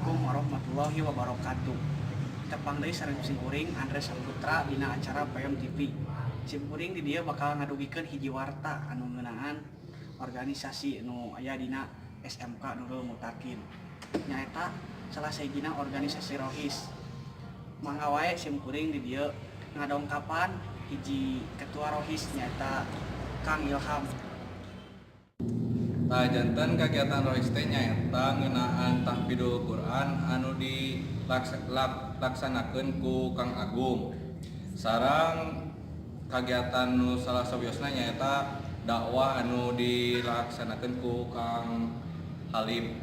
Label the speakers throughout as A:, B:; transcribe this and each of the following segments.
A: Assalamualaikum warahmatullahi wabarakatuh. Tepang deui sareng simkuring Andre Saputra dina acara PM TV. Simkuring di dieu bakal ngadugikeun hiji warta anu ngeunaan organisasi nu aya dina SMK Nurul Mutakin. Nyaeta salah sahijina organisasi Rohis. Mangga wae simkuring di dieu ngadongkapan hiji ketua Rohis, nyaeta Kang Ilham.
B: Tah, janten kagiatan Rohis teh nyaeta ngeunaan tahfidzul Quran anu dilaksanakeun ku Kang Agung. Sareng kagiatan nu salah sawiosna nyaeta dakwah anu dilaksanakeun ku Kang Halim.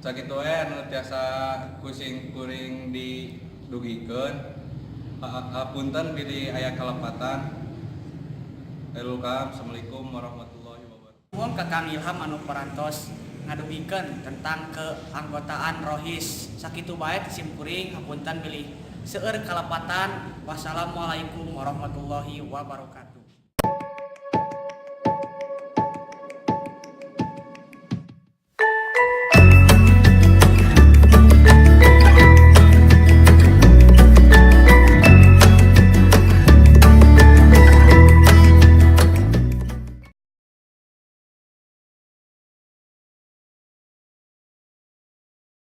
B: Sakitu we anu tiasa ku simkuring didugikeun. Hapunten bilih aya kalepatan. Assalamualaikum warahmatullahi wabarakatuh.
A: Nuhun ka Kang Ilham anu parantos ngadugikeun tentang keanggotaan Rohis. Sakitu bae ti simkuring, hapunten bilih seueur kalepatan. Wassalamualaikum warahmatullahi wabarakatuh.